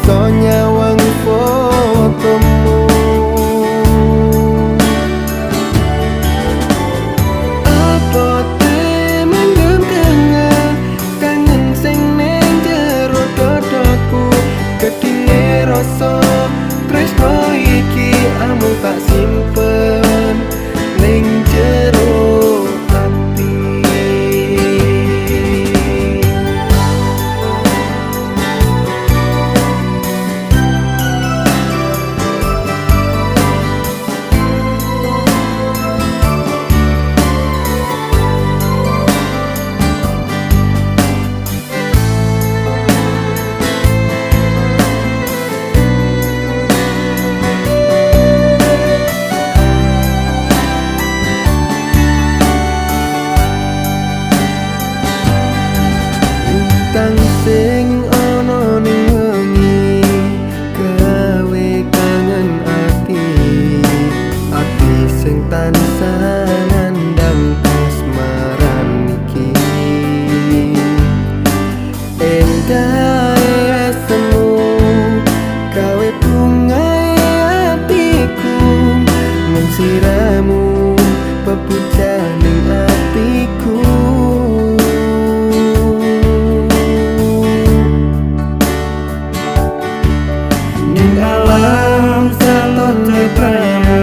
iso nyawang fotomu. Apa mendem kangen, kangen sing ning jero dadaku. Gedhe rasa tresno iki amung tak simpen ning jero ati. Lintang sing ana ning wengi gawe kangen ati, ati sing tansah nandang kasmaran iki. Endah semu gawe bunga atiku, mung siramu pepujaning atiku. Ning alam sato cetramu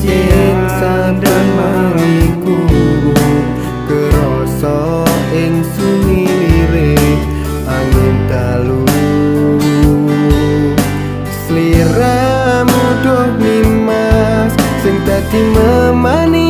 sing saben mariku, kerasa ing sumiwire angin dalu. Sliramu duh nimas sing dadi memani.